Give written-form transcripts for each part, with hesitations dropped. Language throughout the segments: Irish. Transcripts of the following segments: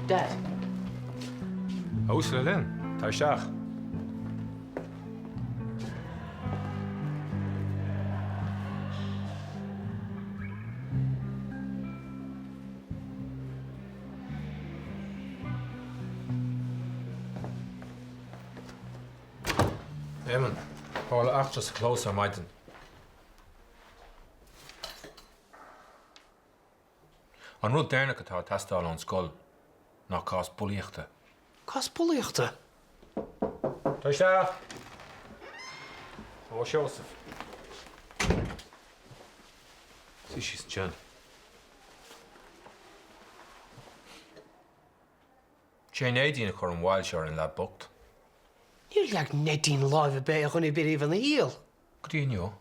Dad. A uasail Uí Fhloinn, tar isteach. Éamonn, tharla eachtra sa chlós ar maidin. An rud deireanach atá ag teastáil ón scoil ná cás bulaíochta. Cás bulaíochta? Tar isteach! Ó, Seosamh. Suigh síos ansin. Sé Neidín a chuir an bhail seo ar an leaid bocht. Níor leag Neidín láimh ar bith ar dhuine ar bith riamh ina shaol. Go dtí inniu.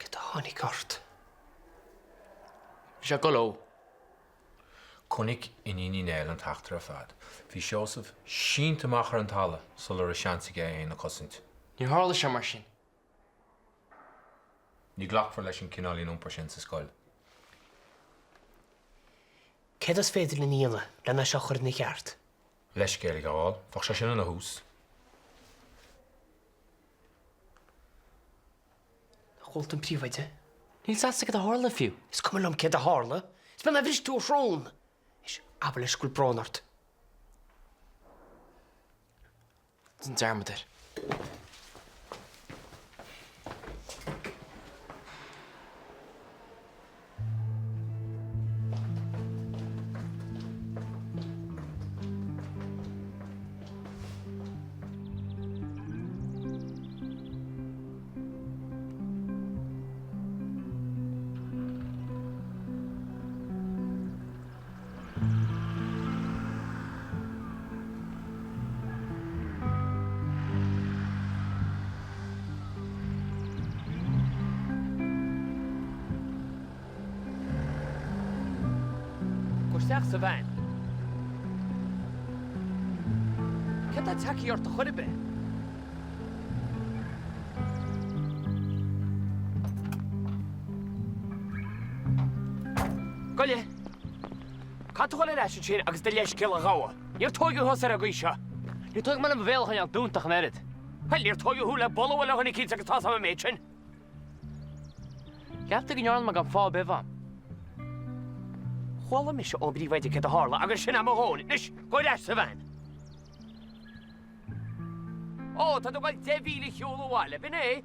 Céard a tháinig ort? Bhí sé go ló. Chonaic Iníon Uí Néill an t-eachtra ar fad. Bhí Seosamh sínte amach ar an talamh sula raibh seans aige é féin a chosaint. Níor tharla sé mar sin. Ní ghlacfar leis an cineáilín iompair sin sa scoil. Céard is féidir linn a dhéanamh lena seo a chur ina cheart? Leithscéal a ghabháil, bheadh sé sin ina thús. Nach bhfuil an príomhoide? Níl a fhios agat cad a tharla fiú. Is cuma liom céard a tharla. Is beag nár bhris tú a shrón. Anois, abair leis go bhfuil brón ort. Déan dearmad air. Gabh isteach sa veain. Céard atá tagtha ort ar chor ar bith? Gabh i leith. Caithfidh tú dhul ar ais ansin agus do leithscéal a ghabháil. Níor tóigeadh thusa ar an gcaoi seo. Níor tógadh mé le mo bhéal a choinneáil dúnta ach an oiread. Bhuel, níor tóigeadh thú le boladh le dhuine eicínt agus tá's agam an méid sin. Cheap tú go ndearna mé gan fáth ar bith, a Mham. Chuala mise ón bpríomhoide céard a tharla agus sin é mo dhóthain. Anois, gabh ar ais sa veain. Ó, tá tú ag dul 10,000 a shiúl abhaile, b'in é.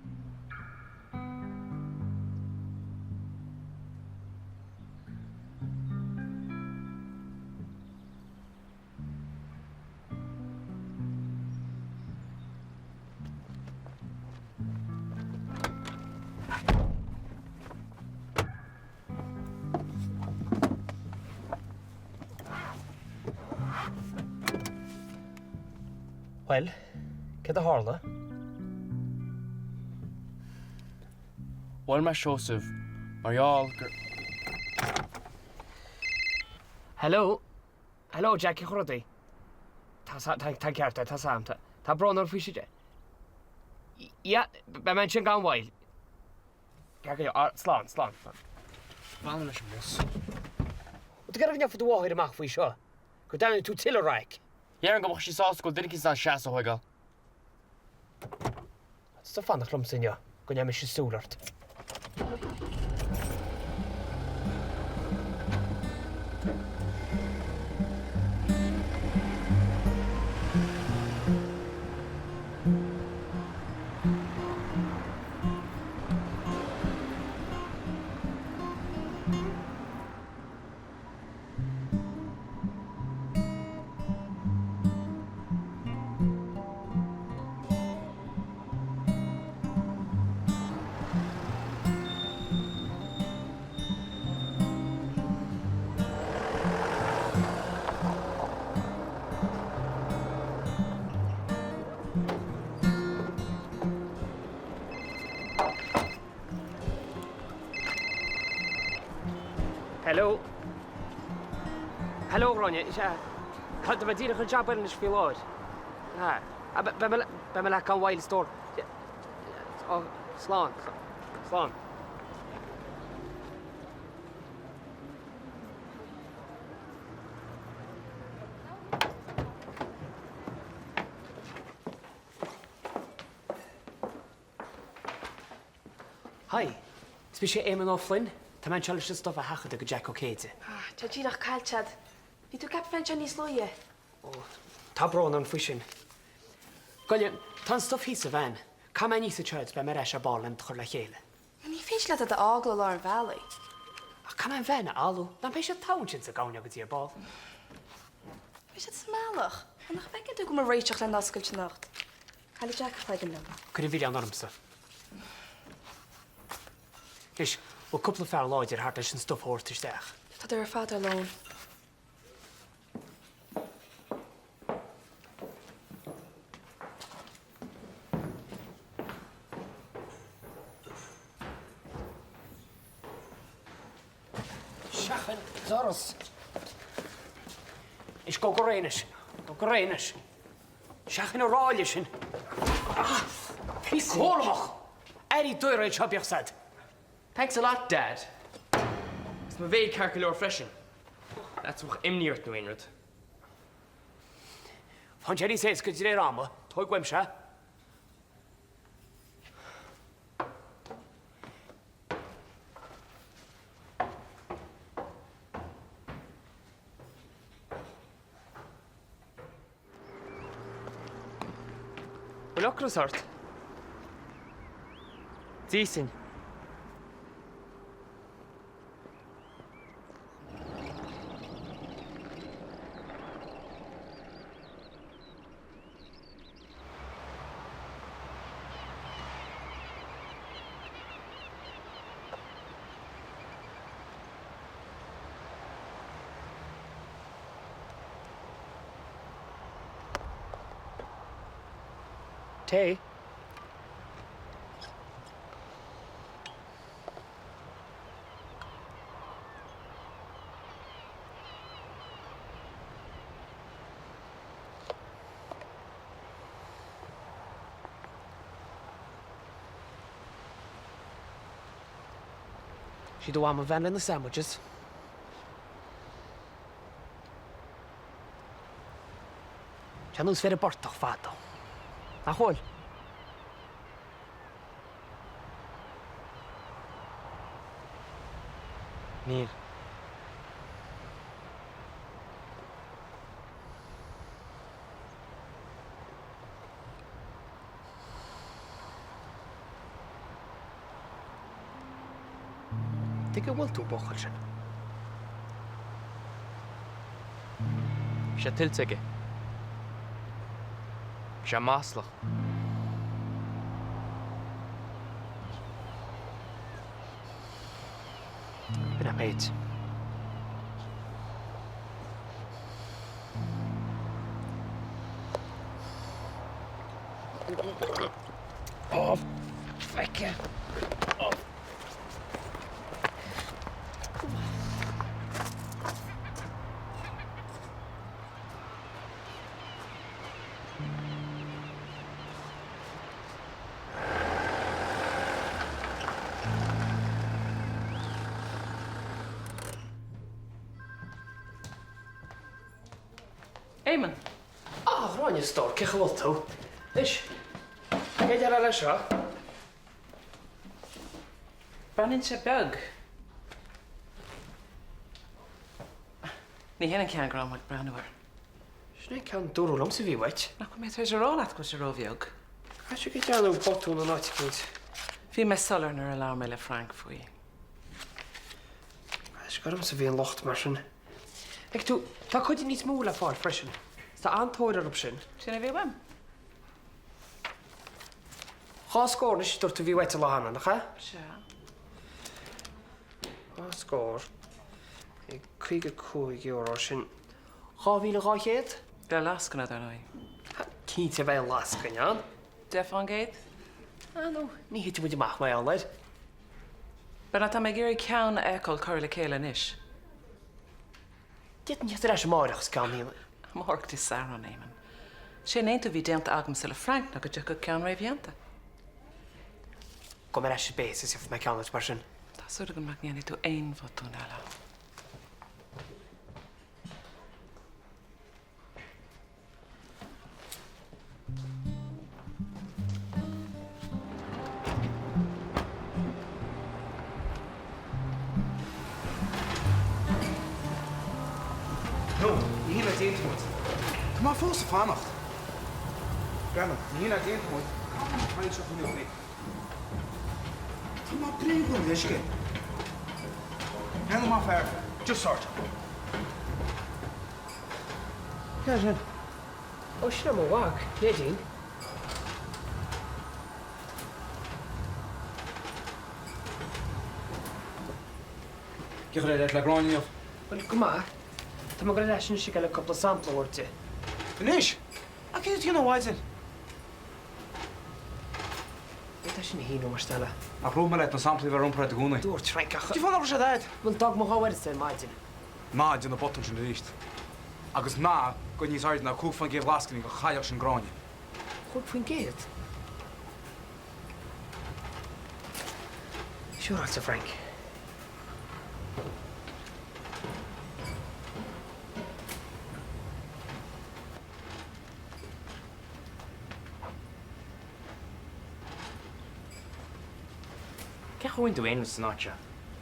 Bhuel, céard a tharla? Bhuail mé Seosamh mar gheall gur. Hello? Hello, Jack, cén chaoi a bhfuil rudaí? Tá, tá, tá an ceart agat, tá's a'm, tá, tá brón orm faoi sin. Yeah, beidh mé ansin gan mhoill. Ceart go leor, slán, slán, slán. Fan leis an mbus. Bhfuil tú ag iarraidh go ndearfaidh do mháthair amach faoi seo? Go dtarraingeoidh tú tuilleadh raic? Déarfainn go mbeadh sí sásta go bhfuil duine eicínt in ann seasamh a thóigeáil. Tá tú ag fanacht liomsa inniu go ndearna mise súil ort. Hello. Hello, Gráinne. Is ea. Tá mé díreach ar jab eile anois faoi láthair. Ah, beidh mé beidh mé leat gan mhoill, a stór. Ó, slán. Slán. Hi, Is mise Éamonn Ó Floinn, tá mé anseo leis an stuif a sheachadadh go Jack Ó Céide. Ah, tá díreach caillte agat. Bhí tú ceaptha bheith anseo níos luaithe. Ó, tá brón orm faoi sin. Gabh i leith, tá an stuif thíos sa veain. Caithfidh mé aníos anseo agus beidh mé ar ais ar ball lena chur le chéile. Ní féidir leat iad a fhágáil i lár an bhealaigh. Ach caithfidh mé an veain a fholmhú, nach mbeidh siad togha ansin sa gcoirnéal go dtí ar ball. Beidh siad sa mbealach. Nach bhfeiceann tú go bhfuil mé ag réiteach lena oscailt anocht? Caillfidh Jack a chloigeann liom. Cuir an milleán ormsa. Anois, bhfuil cúpla fear láidir thart leis an stuif a thabhairt isteach? Tádar ar fad ar lón. Seachain doras. Anois, gabh go réidh anois. Gabh go réidh anois. Seachain an ráille sin. Bí cúramach! Airí daora iad seo, bíodh 's a'd. Thanks a lot, Dad. Is mo mhéid ceart go leor freisin. Leat bheadh imní ort nó aon rud. Faigheann sé níos éasca de réir ama, tóig uaimse é. Bhfuil ocras ort? D'íosfainn. Tae. Sí do mham an bhean le na sandwiches. Tá nós bheith ar an bportach fadó. Nach bhfuil? Níl. Tuige a bhfuil tú buachaill sin? Bhí sé tuillte aige. Bhí sé maslach. B'in an méid. Ó, feicthe. Ó. Éamonn. Ah, a Ghráinne, a stór, cén chaoi a bhfuil tú? Anois, cé a déarfá leis seo? Breathnaíonn sé beag. Ní hin an ceann go raibh mé ag breathnú air. Sin é an ceann dúradh liomsa a bhí uait. Nach bhfuil mé tar éis a rá leat go bhfuil sé róbheag? Caithfidh sé go ndearnadh botún in áit eicínt. Bhí mé soiléir nuair a labhair mé le Frank faoi. Is ormsa a bhí an locht mar sin. Ag tú, tá cuid níos mó le fáil freisin. Tá an-tóir orthu sin. Sin a bhí uaim. Dhá scór anois, dúirt tú a bhí uait an lá cheana, nach ea? Sea. Dhá scór ag €55, sin 2,200? Le lascaine, dar ndóigh. Cinnte beidh lascaine ann. 10%? Ah no, ní thitfidh muid amach mar gheall air. Bhuel, tá mé ag iarraidh ceann a fheiceáil curtha le chéile anois. D'fhéadfainn theacht ar ais amárach is ceann a dhéanamh. Amárach Dé Sathairn, Éamonn. Sé an aontú a bhí déanta agamsa le Frank ná go dtiocfadh ceann réamhdhéanta. Gabhfaidh mé ar ais ar base is gheobhaidh mé ceann duit mar sin. Tá súil agam nach ndéanfaidh tú aon bhotún eile. nár déanta muid. Tá mé fós ag fanacht. Breathnaigh, ní hé nár déanta muid. Caithfidh mé an chaint seo a choinneáil faoi. Tá mé bréan den leithscéal. Breathnaigh mar fear, just sort. Cé sin? Ó, sin é mo mhac, Neidín. Cén chaoi ar éirigh le Gráinne inniu? Bhuel, go maith. Tá mé ag dul ar ais anois aige le cúpla sampla a thabhairt di. Anois? Ach céard a dhéanamh ó mhaidin? Bhuel, tá sin a shíniú, mar Stella. Nach ndúirt mé leat na samplaí a bheith rompu i gcónaí? Dúirt, Frank, ach. Cén fáth nach raibh siad agat? Bhuel, d'fhág mé dhá uireasa ar maidin. Ná déan an botún sin arís. Agus ná gabh níos airde ná 5% lascainí go chaillfeadh sin Gráinne. 5%? Siúráilte, Frank. Cén chaoi a bhfaigheann tú aon rud san áit seo?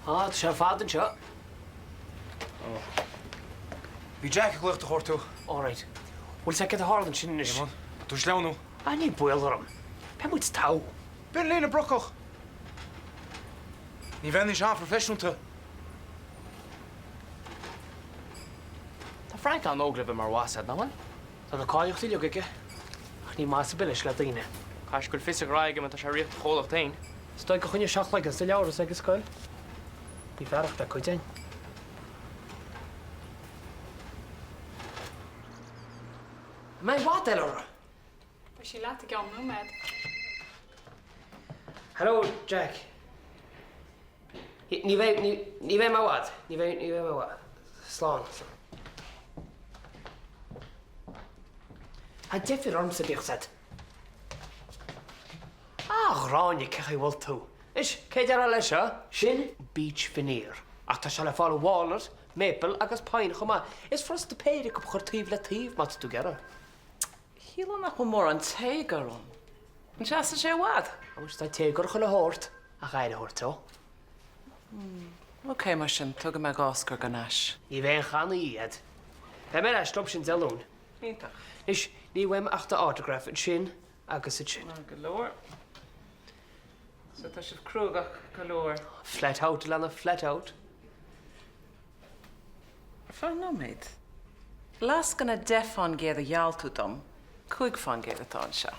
Á, tá sé ar fad anseo. Ó. Bhí Jack ag glaoch do chuartú. Alright. Bhfuil sé céard a tharla ansin anois? Éamonn, tá tú ag sleamhnú. Ah, níl baol orm. Beidh muid togha. B'in léine brocach. Ní bheidh níos an-phroifisiúnta. Tá Frank an-óg le bheith mar bhoss agat, nach bhfuil? Tá na cáilíochtaí uilig aige, ach ní maith ar bith leis le daoine. Caithfidh go bhfuil fios a ghrá aige má tá sé ag ritheacht a chomhlacht féin. Is dóigh gur choinnigh sé a chloigeann sna leabhra is é ag an scoil. Ní fearr ach le cuid againn. An mbeidh i bhfad eile orthu? Beidh sí leat i gceann nóiméad. Hello, Jack. Ní bheidh, ní, ní bheidh mé i bhfad. Ní bheidh, ní bheidh mé i bhfad. Slán. Tá deifir ormsa, bíodh 's agat. A Ghráinne, cén chaoi a bhfuil tú? Anois, cé déarfá leis seo? Sin beech veneer. Ach tá sé le fáil i walnut, maple agus pine chomh maith. Is furasta péire acu a chur taobh le taobh má tá tú ag iarraidh. Shílfeá nach bhfuil mórán téagair ann. An seasann sé i bhfad? Anois tá téagar chuile shórt ach aire a thabhairt dó. Ok, mar sin, tógfaidh mé dhá scor den ais. Ní bheidh aon channaí agat. Beidh mé ar ais leo sin Dé Luain. Iontach. Anois, ní uaim ach d'autograif ansin agus ansin. Maith go leor. So tá sibh cruógach go leor. Flat out, a leana, flat out. Fan nóiméad. Lascaine 10% a gheall tú dom, 5% atá anseo.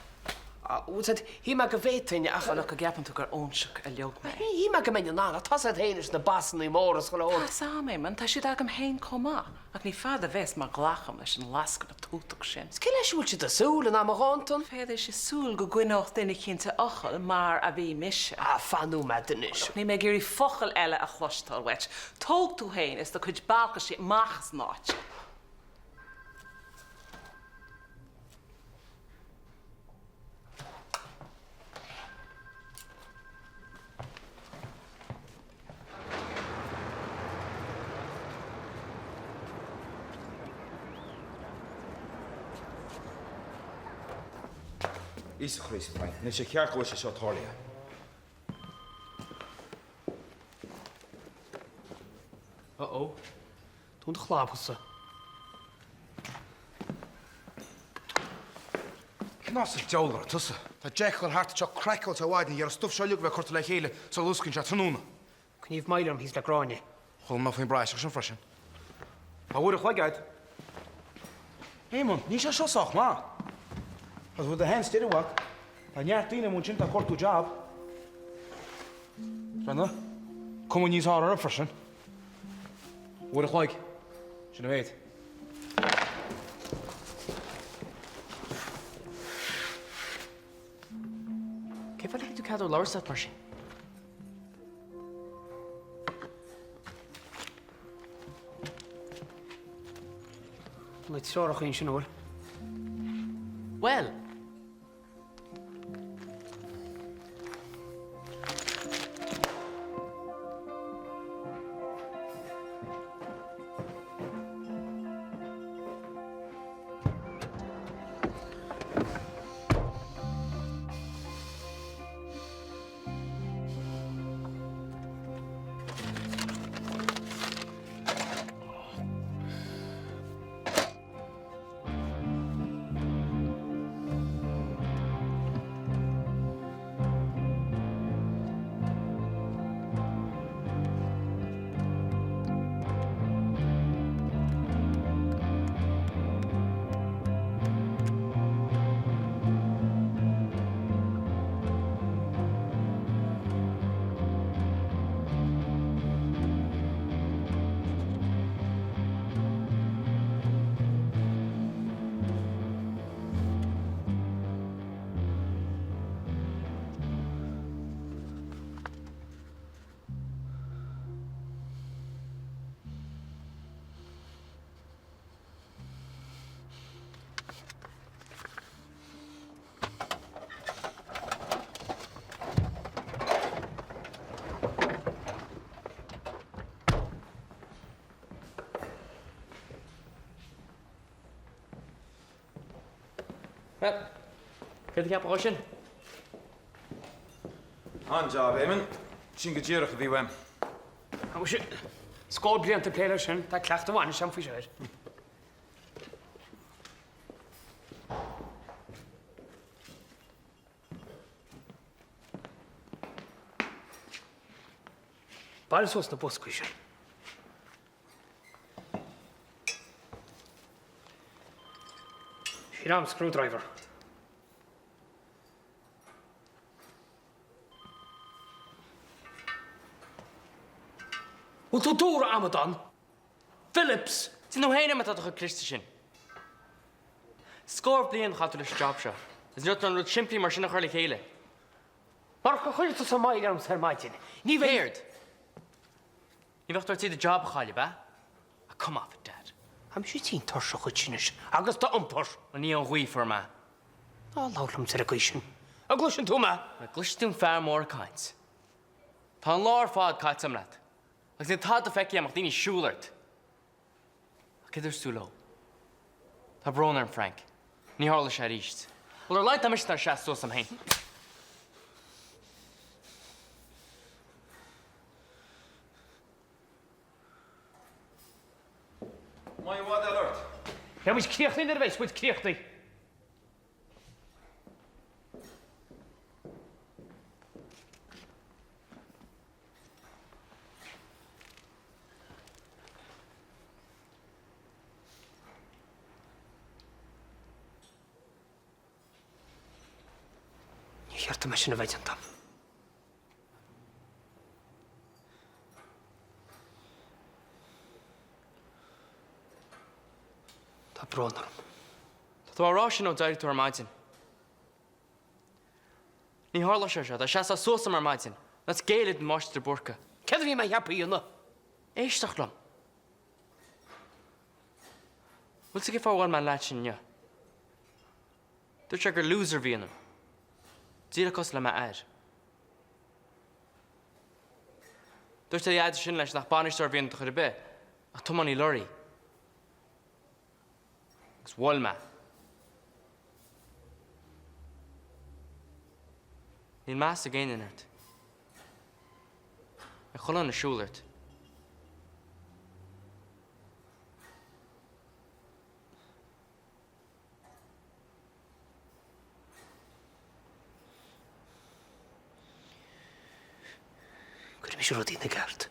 Bhuel, shíl mé go bhféadfainn ach. Look, an gceapann tú gur óinseach a leog mé? Ní shíl mé go mbeinn in ann, ach tá's agat féin leis na bossannaí móra is chuile shórt. Tá's a'm, Éamonn, tá siad agam féin chomh maith, ach ní fada a bheas má ghlacaim leis an lascaine tútach sin. Is cé leis a bhfuil siad ag súil, in am a dhántan? Féadfaidh sé súil go gcoinneodh duine eicínt a fhocal mar a bhí mise. Ah, fan nóiméad anois. Níl mé ag iarraidh focal eile a chloisteáil uait. Tóg tú féin is do chuid balcaisí amach as an áit seo. Íosa Chríost, Frank, níl sé ceart go bhfuil sé seo tarlaithe. Uh-oh. Dún do chlabhsa. Cén áit sa diabhal a raibh tusa? Tá Jack ag dul thart anseo craiceáilte ar maidin ag iarraidh an stuif seo uilig a bheith curtha le chéile sula osclaíonn sé tráthnóna. Coinníodh moill orm thíos le Gráinne. Chuala mé faoin bpraiseach sin freisin. Tá uair a chloig agat. Éamonn, níl sé seo sách maith. Tá tú do sheans deiridh uait. Tá neart daoine amuigh ansin atá ag cuartú jab. Brenna, cuma níos fearr orthu freisin. Uair a chloig. Sin an méid. Cén fáth a ligfidh tú cead dó labhairt leat mar sin? Na treoracha ansin, an bhfuil? Bhuel! Bhuel, céard a cheapfá dhó sin? An-jab, Éamonn. Sin go díreach a bhí uaim. Tá mise scór blianta ag plé leis sin, tá cleachtadh mhaith anois agam faoi seo air. Bailigh suas na boscaí sin. Sín a'm screwdriver. Bhfuil tú dúr, a amadán? Phillips! Sin tú fhéin atá do chuid cliste sin. Scór bliain a chaith tú leis an job seo, agus ní raibh tú in ann rud simplí mar sin a chur le chéile. Murach gur chuir tusa moill ormsa ar maidin, ní bheinn. Céard? Ní bheadh tú ar tí do job a chailleadh, ab ea? Ah, come off it, Dad. Tá mise tinn tuirseach dhuit anois agus d'iompar. Bhuel, ní ón ghaoth a fuair mé. Ná labhair liomsa ar an gcaoi sin. An gcloiseann tú mé? An gcloiseann tú an fear mór ag caint? Tá an lá ar fad caite agam leat. Agus níl tada feicthe agam ach daoine ag siúl ort. Ach céard a dúirt tú leo? Tá brón orm, Frank. Ní tharlóidh sé arís. Bhuel, ar a laghad tá mise in ann seasamh suas dom féin. An mbeidh i bhfad eile ort? Beidh muid críochnaithe nuair a bheidh muid críochnaithe. Níor cheart dom é sin a bheith déanta. Tá brón orm. Tá tú á rá sin ó d'éirigh tú ar maidin. Ní tharlódh sé seo dá seasfá suas dom ar maidin, in áit géilleadh don Mháistir de Búrca. Céard a bhí mé a cheapadh a dhéanamh? Éisteacht liom. Bhfuil 'fhios agat cén fáth ar bhuail mé an leaid sin inniu? Dúirt sé gur loser a bhí ionam. Díreach cosúil le m'athair. Dúirt a dhaid sin leis nach bainisteoir a bhí ionam ar chor ar bith, ach tiománaí lorraí. Agus bhuail mé. Níl meas ag éinne ort. Beidh chuile dhuine ag siúl ort. Cuirfidh mise rudaí ina gceart.